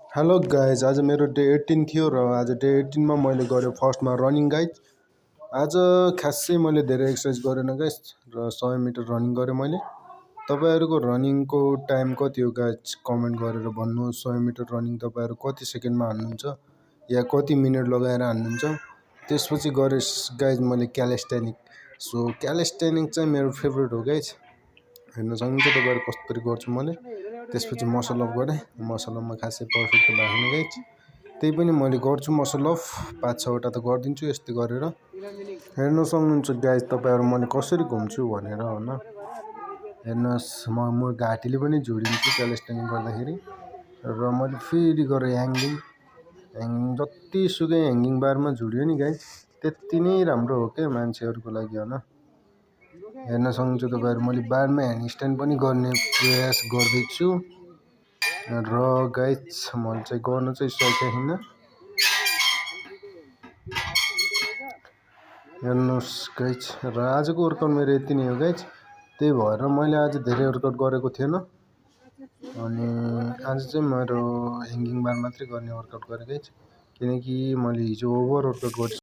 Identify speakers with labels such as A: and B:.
A: Hello guys, आज मेरो day 18 थियो र आज डे 18 मा मैले गरेँ फर्स्टमा रनिङ गाइज। आज खासै मैले धेरै एक्सर्साइज गरेन गाइज र 100 मिटर रनिङ गरेँ मैले। तपाईँहरूको रनिङको टाइम कति हो गाइज कमेन्ट गरेर भन्नुहोस्। 100 मिटर रनिङ तपाईँहरू कति सेकेन्डमा हान्नुहुन्छ या कति मिनट लगाएर हान्नुहुन्छ। त्यसपछि गरेँ गाइज मैले क्यालिस्थेनिक। सो क्यालिस्थेनिक चाहिँ मेरो फेभरेट हो गाइज। हेर्न सक्नुहुन्छ तपाईँहरू कसरी गर्छु मैले। त्यसपछि मसल अफ गरेँ। मसल अफमा खासै पर्फेक्ट भएन गाइज, त्यही पनि मैले गर्छु मसल अफ 5-6 वटा त गरिदिन्छु यस्तै गरेर। हेर्न सक्नुहुन्छ गाइज तपाईँहरू मैले कसरी घुम्छु भनेर होइन। हेर्नुहोस् म घाँटीले पनि झुडिन्छु क्यालिस्थेनिक गर्दाखेरि। र मैले फेरि गरेँ ह्याङ्गिङ। जतिसुकै ह्याङ्गिङ बारमा झुडियो नि गाइज त्यति नै राम्रो हो क्या मान्छेहरूको लागि होइन। हेर्न सक्नुहुन्छ तपाईँहरू मैले बारमा ह्यान्डस्ट्यान्ड पनि गर्ने प्रयास गर्दैछु र गाइज मैले चाहिँ गर्न चाहिँ सकेन। हेर्नुहोस् गाइज र आजको वर्कआउट मेरो यति नै हो गाइज। त्यही भएर मैले आज धेरै वर्कआउट गरेको थिएन अनि आज चाहिँ मेरो ह्याङ्गिङ बार मात्रै गर्ने वर्कआउट गरेँ गाइज, किनकि मैले हिजो ओभर वर्कआउट गरेँ।